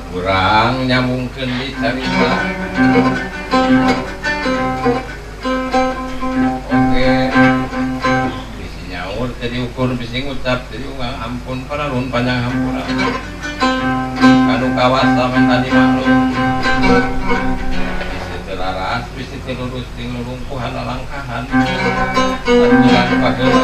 Kurang nyambungkeun di carita. Oke, bisi nyaur teu diukur, bisi ngucap teu diungang, ampun pararun panjang hampura. Kanu kawasa menta dimaklum. Bisi teu laras, bisi teu lurus ting lulungkuhan lalangkahan. Aturan pageula.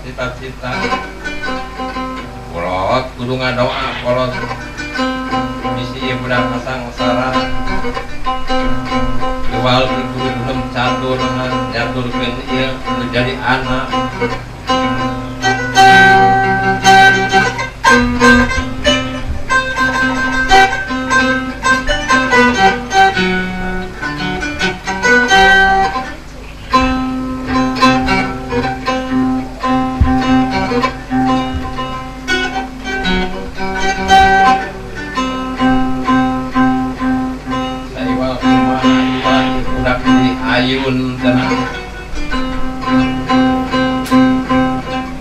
Cita-cita kolot kudu ngadoa kolot bisi ieu budak kasangsara jual kudu belum catur nyaturkeun ieu nu jadi anak. Ayun tenang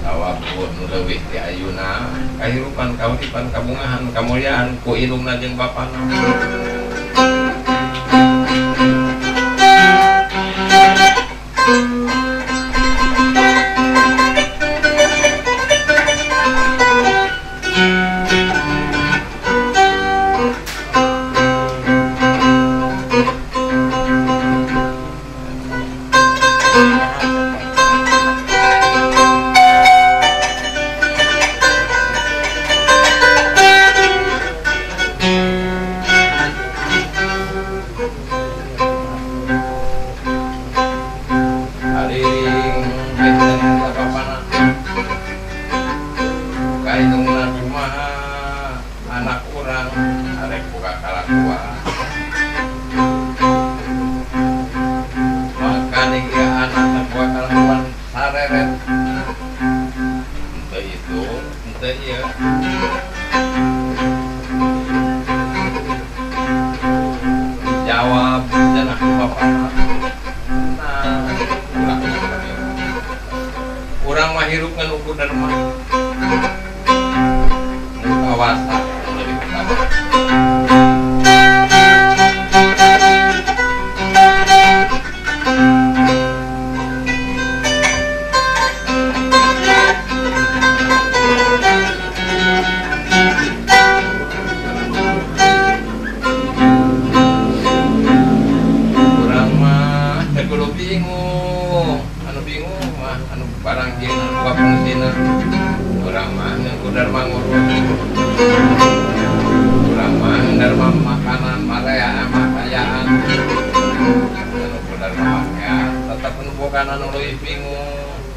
sawapun leuwih ti ayuna kahirupan kauripan kabungahan kamuliaan ku indungna jeung bapana. Jawab cenah bapana. Nah, urang mah hirup ngan ukur dharma. Nu kawasa leuwih utama.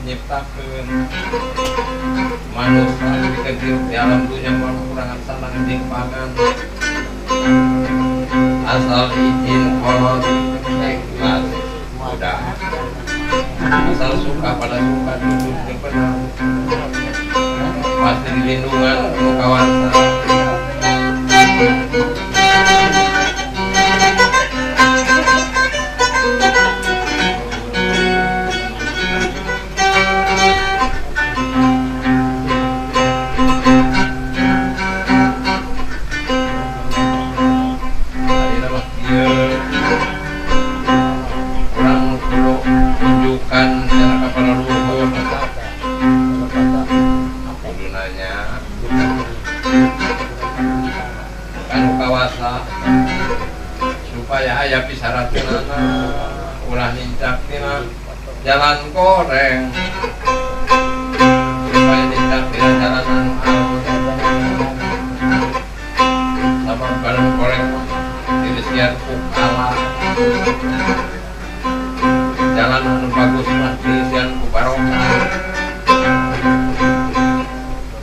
Nyiptakeun manusia dikeun di alam dunya kurangan sanang jeung pangan asal izin kolot ikhlas udah asal suka pada suka duduk jeung benar pasti dilindungan ku kawasa. Supaya aya pisarateunana ulah nincak tina jalan koreng. Supaya nincak tina jalan anu alus. Sabab jalan koreng mah dirisian ku kala. Jalan anu bagus mah dirisian ku barokah.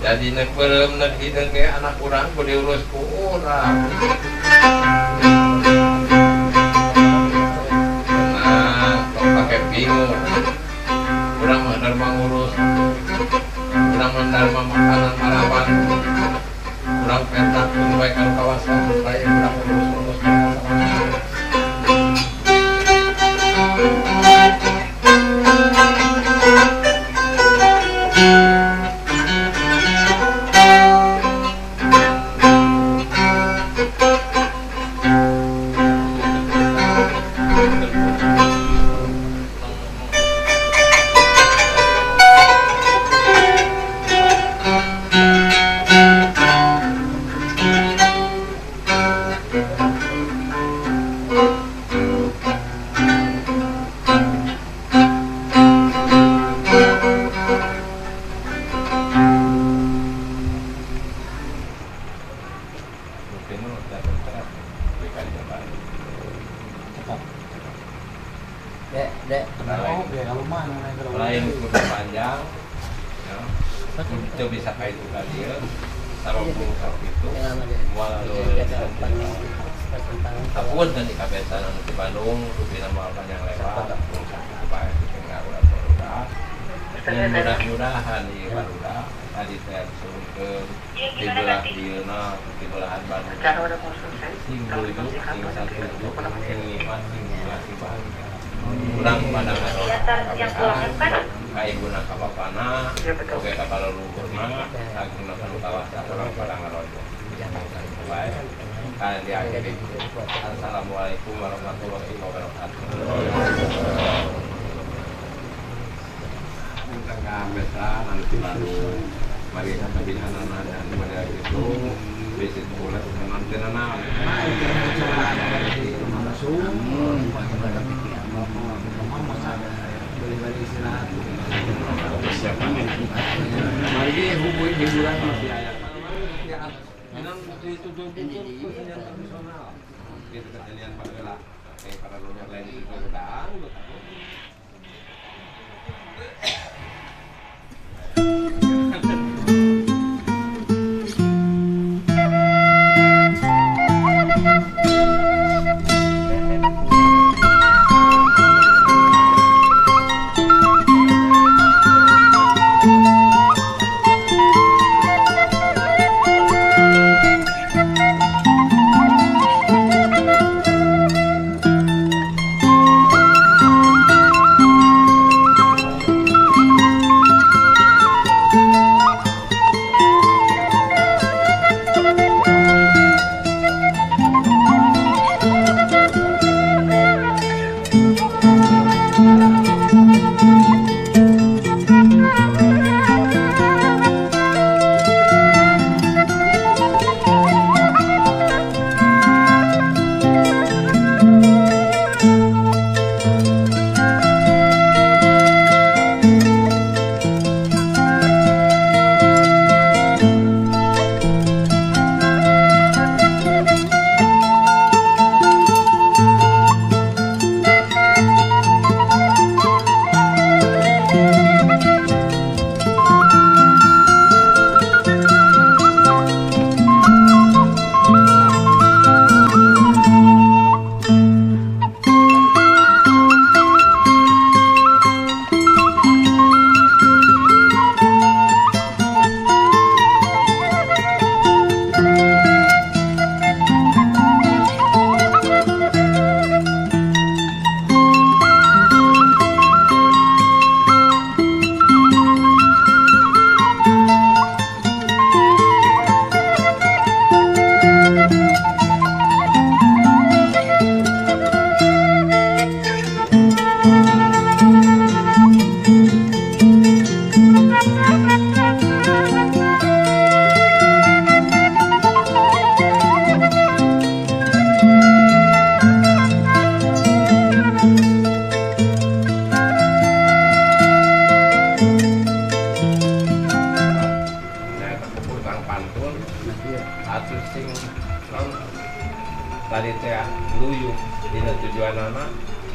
Jadi nek beureum nek hideung ge anak urang kudu diurus ku urang. Tenang, tong pake bingung. Urang mah dharma ngurus. Urang mah dharma makanan maraban. Urang pentakeun bae ka kawasan supaya urang urus-urus makanan. Lain kudu panjang, itu bisa kayak itu kali ya, sama puluh itu, walau takut dan di kabesan anu di Bandung, rupi nama panjang lebar, puluh satu bae di tengah ulah barudak, mudah-mudahan di barudak, tadi saya sebutkeun di belah dieuna, di belahan Bandung, sing buyut, sing satuju, sing iman, sing sing bahagia. Kurang pandangan orang ka ibuna ka bapana, oge ka paluluhurna, agungna ka nu kawasa urang pada ngarojo. Bae, kalian diakhiri. Assalamualaikum warahmatullahi wabarakatuh. Tengah besan anu di Bandung, mari sabinanana dan model itu visit bulan mantenana. Mari hubungi hiburan masih aya. Itu tradisional. Gitu kesenian baheula. Kayak para leluhur lain itu udah. Islam tadi teh luyu dina tujuanana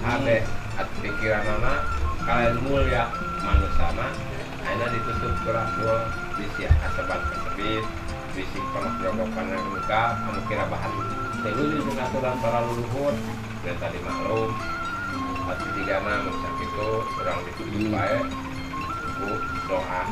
hade at pikiranana kalian mulia manusana ayeuna ditutup ku Rasul bisi asebat kasebit bisi panok panangka anu kira bahan teh luyu jeung aturan para leluhur dan tadi maklum pasti tigana mun sakitu urang ditutup bae ku doa.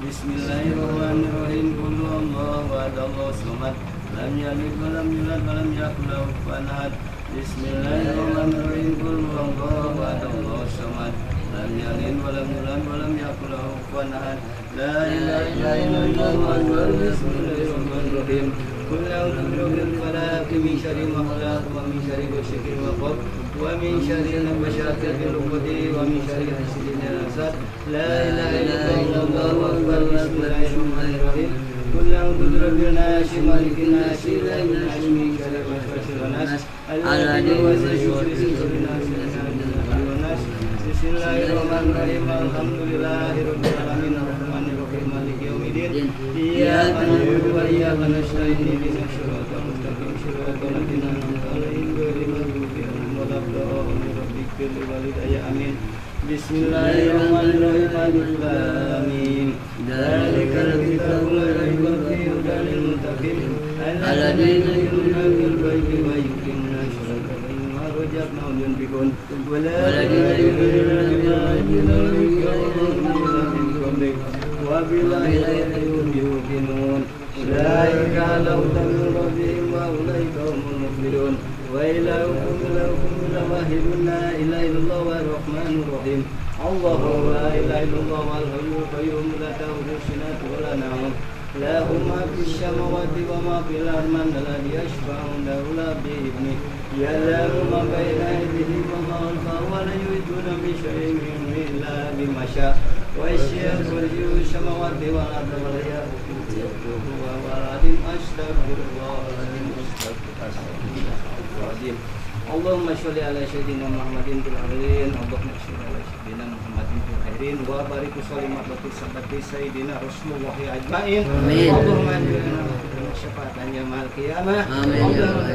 Bismillahirrahmanirrahim. Qul huwallahu ahad, Allahu samad, lam yalid walam yulad walam yakul lahu kufuwan ahad. Bismillahirrahmanirrahim. Qul huwallahu ahad, Allahu samad, lam yalid walam yulad walam yakul lahu kufuwan ahad. La ilaha illallah. Bismillahirrahmanirrahim. Qul a'udzu birabbil falaq min syarri ma khalaq wa min syarri ghasiqin idza waqab wa min syarri naffatsati fil 'uqad wa min syarri hasidin idza hasad. La ilaha illallah. Allahu akbar. Bismillahirrahmanirrahim. Qul a'udzu birabbin nas, malikin nas, ilahin nas, min syarri waswasil khannas, alladzi yuwaswisu fi sudurin nas, minal nas. Bismillahirrahmanirrahim. Alhamdulillahirabbil alamin, arrahmanirrahim, maliki yaumiddin. Iyyaka na'budu wa iyyaka nasta'in, ihdinas siratal mustaqim, siratal ladzina an'amta 'alaihim ghairil maghdubi 'alaihim waladdallin. Rabbighfir li walidayya, amin. Bismillahirrahmanirrahim. Alif lam mim. Dzalikal kitabu la raiba fihi hudan lil muttaqin alladzina yu'minuna bil ghaibi wa yuqimuna sholata wa mimma razaqnahum yunfiqun walladzina yu'minuna bima unzila ilaika wa ma unzila min qablik wa bil akhirati hum yuqinun. Ulaika 'ala hudan min rabbihim wa ulaika humul muflihun. Wa ilahukum ilahun Wahidun la ilaha illallah wa rahmanur rahim. Allahu la ilaha illallah wal hayyul qayyum la ta'khudhuhu sinatun wa la nawm. Lahu ma fis samawati wa ma fil ardi man alladhi yashfa'u 'indahu illa bi'idhnihi. Ya'lamu ma bayna aydihim wa ma khalfahum wa la yuhituna bi syai'in min illa bima syaa. Wa wasi'a kursiyyuhu samawati wal arda wa la ya'uduhu wa huwal azim. Astaghfirullahalazim. Astaghfirullahalazim. Allahumma sholli ala sayyidina Muhammadin fil awwalin, Allahumma sholli ala sayyidina Muhammadin fil akhirin, wa barik sholli wa sallim sayyidina Rasulullah ajmain. Allahumma ij'alna syafa'atan yaumal qiyamah. Allahumma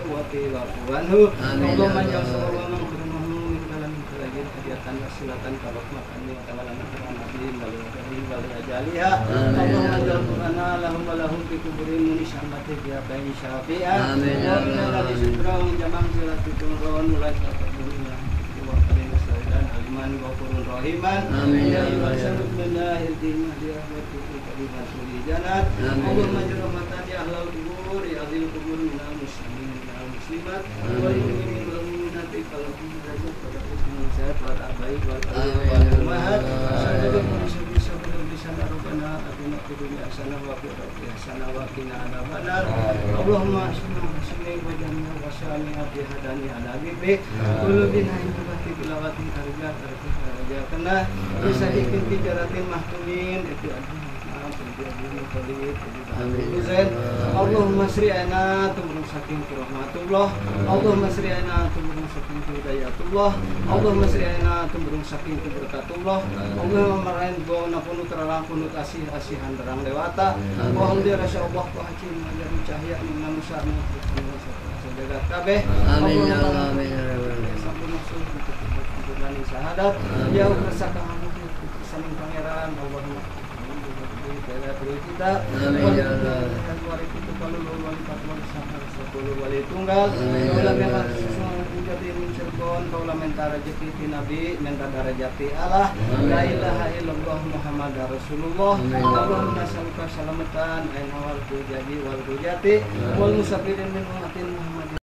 wa anhu. Allahumma ij'al sallallahu min kalam kalajin hadiyatan wasilatan karahmatan wa ta'ala nabi wal wal ajaliha. Allahumma ij'al qur'ana lahum wa lahum fi kuburin munisamati bi abain syafi'a. Wa min sudra jamang silatun ron mulai taqaddumnya wa qadina sa'idan aliman ghafurur rahiman. Ya ayyuhal ladina ihdina li janat. Allahumma ij'al rahmatan ya ahlal qubur ya ahlil qubur minal muslimin minal muslimat wal mu'minin wal mu'minati falahum darajat wa husnul sehat wal abai wal ummahat. Rabbana atina fid dunya hasanah wa fil akhirati hasanah wa qina adzabannar. Allahumma salli wa jami'a wa sallim fi hadani ala bi qulubina inna tilawatin arja arja kana bisadiqin tijaratin mahtumin itu Allahumma sri'ana tumrung saking rahmatullah. Allahumma sri'ana tumrung saking hidayatullah. Allahumma sri'ana tumrung saking berkatullah. Allahumma marahin bona punut rarang punut asih asihan terang dewata. Wa hamdi rasya Allah wa haji mengajar cahya ning manusia jagat kabeh. Amin ya Allah, amin ya rabbal sampun maksud untuk syahadat ya resaka saning pangeran Allahumma kita. Amin ya Allah. Tunggal kaula menta rejeki ti Nabi menta darajat ti Allah. La ilaha illallah Muhammadar Rasulullah. Allahumma nas'aluka salamatan aina wal hujati wal hujati wal musafirin min ummatin Muhammadin.